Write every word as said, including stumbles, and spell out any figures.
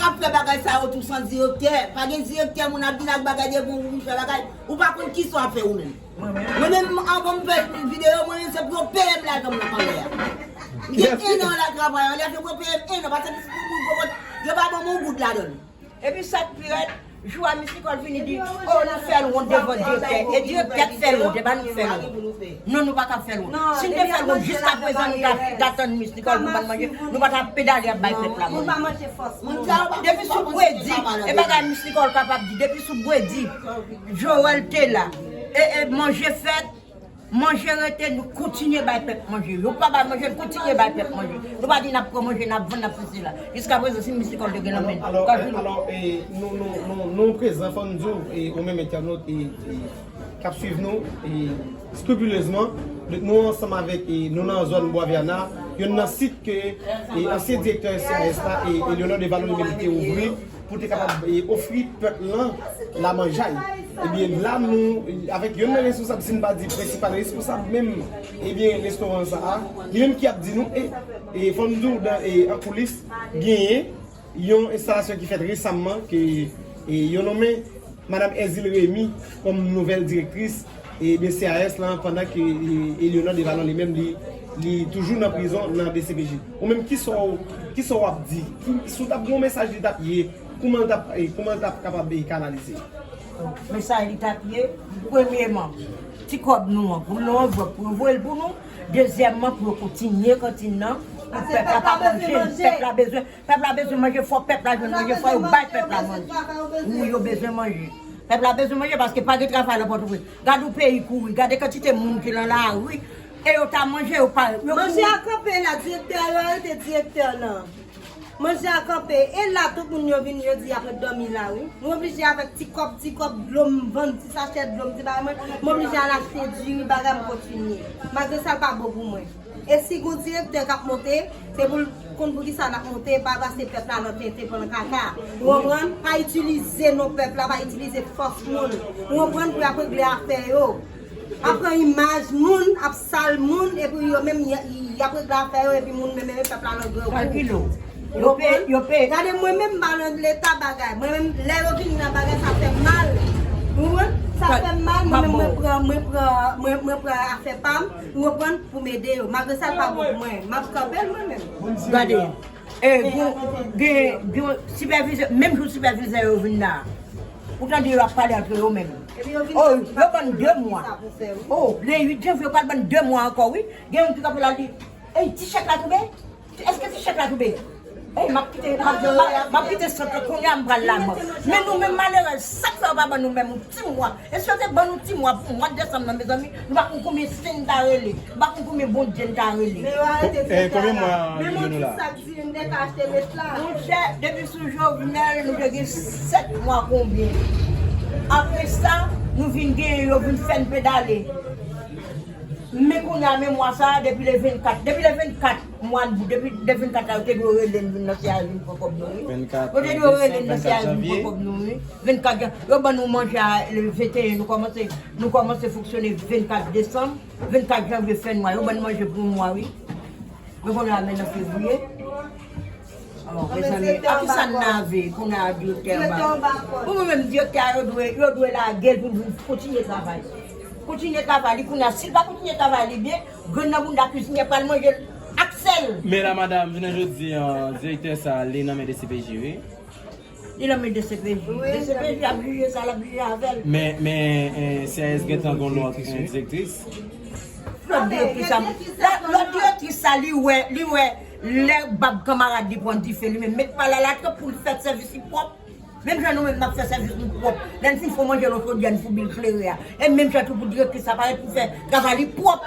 ap fè bagay sa yo tou san direktè. Pa gen direktè, moun ap vin ak bagay devan ou, ou fè bagay. Ou pa konn kisa w ap fè ou menm. Mwen menm, anvan m fè videyo, mwen menm se pou yo peye m lajan m nan anlè a. M gen en an la travay, anlè a se pou yo peye m en an, paske se pou moun yo pa ban m yon goud ladan l. Epi sa k pi rèd, jou a Miss Nicole vini di, o, nou fè l wont devan direktè. E direktè k fè l wont, e pa nou k fè l wont. Non, nou pa ka fè l wont. Si n te fè l wont, jiskaprezan nou ta, ta tann Miss Nicole pou ban n manje, nou pa ta pedale ap bay pèp la manje. Depi sou Bredi, e bagay Miss Nicole kapab di, depi sou Bredi, Joel te la, e, e manje fèt, manje rete, nou kontinye bay pèp manje. Yo pa bay manje, nou kontinye bay pèp manje. Nou pa di n ap pran manje, n ap vann, n ap fè sela. Jiskaprezan, si Miss Nicole te gen nan men l, alò, alò, e, nou, nou, nou, nou prezan, fò n di w, e, ou menm entènot, e, e, k ap swiv nou, e, skripilezman, nou ansanm avèk, e, nou nan zòn Bwa Vèna, youn nan sit ke, e, ansyen direktè S C A S la, e, Eleonore Devalon li menm te ouvri, pou te kapab, e, ofri pèp lan lamanjay. Ebyen, la nou, avèk youn nan responsab, si n pa di prensipal responsab menm, ebyen, restoran sa a, li menm ki ap di nou, e, e fò n di w, dan, e, an koulis, genyen yon enstalasyon ki fèt resamman, ke, e, yo nonmen Madam Èzil Remy kòm nouvèl direktris, e, de C A S lan, pandan ke, e, Eleonore Devalon li menm, li, li toujou nan prizon nan D C P J. Ou menm, kisa w, kisa w ap di? Ki, si w t ap gen yon mesaj li t ap ye, kòman l t ap, e, kòman l t ap kapab, e, kanalize? Mesaj li t ap ye, premyeman, ti kòb nou an, pou l nan anvlòp, pou yo voye l pou nou. Dezyèmman, pou yo kontinye kantin nan, pou pèp la pa manje, pèp la bezwen. Pèp la bezwen manje, fò pèp la jwenn manje, fò yo bay pèp la manje. Wi, yo bezwen manje. Pèp la bezwen manje paske pa gen travay nan Pòtoprens. Gade yon peyi kouri, gade kantite moun ki nan lari, e yo ta manje, yo pa, yo kouri. Manje a kanpe la, direktè a, yo arete direktè lan. Manje a kanpe, e la tout moun yo vin, yo di y ap ret dòmi la, wi. M oblije avèk ti kòb, ti kòb dlo m vann, ti sachè dlo m, ti bagay mwen, m oblije al achte diri, bagay m kontinye. Malgre sa, l pa bon pou mwen. E si gon direktè k ap monte, se pou l konn poukisa l ap monte, pa pase pèp la nan tenten, pran nan kaka. Ou konprann? Pa itilize non pèp la, pa itilize fòs moun. Ou konprann? Pou y ap regle afè yo. Ap pran imaj moun, ap sal moun, epi yo menm, y, y ap regle afè yo, epi moun menm, menm pèp la nan grangou. Kalkile w. Yo peye, yo peye. Gade mwen menm, m pa nan leta bagay. Mwen menm, lè yo vin nan bagay, sa fè m mal. Ou konprann? Sa fè m mal, mwen menm, mwen pran, mwen pran, mwen, mwen pran afè pa m. Ou konprann? Pou m ede yo. Malgre sa, l pa bon pou mwen. M ap kanpe l mwen menm. Gade. E, gen, gen, gen sipèvizè, menm jou sipèvizè yo vin la, ou tande yo ap pale antre yo menm. O, yo ban n de mwa. O, le uit janvye, yo pral ban n de mwa ankò, wi. Gen youn ki kanpe la, li di, ey, ti chèk la tonbe? Èske ti chèk la tonbe? Ey, m ap kite, m ap, m ap, m ap kite sant lan kounye a, m pral la mò. Men nou menm malerèz, sa k fè yo pa ban nou menm yon ti mwa? E si yo te ban nou ti mwa pou mwa desanm nan, mezanmi, nou pa konn konbyen sen n ta rele, nou pa konn konbyen Bondye n ta rele. Men yo arete direktè la. Men mwen, ki sa k di m te ka achte mèt la? Monchè, depi sou Jovenel, nou te gen sèt mwa konbyen. Apre sa, nou vin gen, yo vin fè n pedale. Men kounye a, men mwa sa a, depi le vennkat, depi le vennkat mwa, depi le vennkat la, yo te dwe rele n vin nan C A S vin pran kòb nou, wi. Yo te dwe rele n nan C A S vin pran kòb nou, wi. Vennkat jan, yo ban nou manje a, le venteyen, nou kòmanse, nou kòmanse fonksyone vennkat desanm, vennkat janvye fè nwa, yo ban n manje pou yon mwa, wi. Men kounye a, men nan fevriye. O, mezanmi, a kisa n lave kounye a direktè anba? Pou mwen menm, direktè a, yo dwe, yo dwe lage l pou l vin kontinye travay. Kontinye travay li kounye a. Si l pa kontinye travay li byen, grenn nan bounda kizinyè pral manje l ak sèl. Men la, madanm, jounen jodi a, direktè sa a, li nan men D C P J, wi. Li nan men D C P J. D C P J ap jije sa l ap jije avè l. Men, men, eh, C A S gentan gen yon lòt, eh, direktris. Lòt direktris sa, lòt direktris sa, li wè, li wè, lè bab kanmarad li pran dife, li menm met pale a latranp pou l fè sèvis li pwòp. Menm jan nou menm n ap fè sèvis nou pwòp. Lè n fin fè manje nan chodyè, n foubi l klere a. E menm jan tou pou direktris sa parèt pou fè travay li pwòp.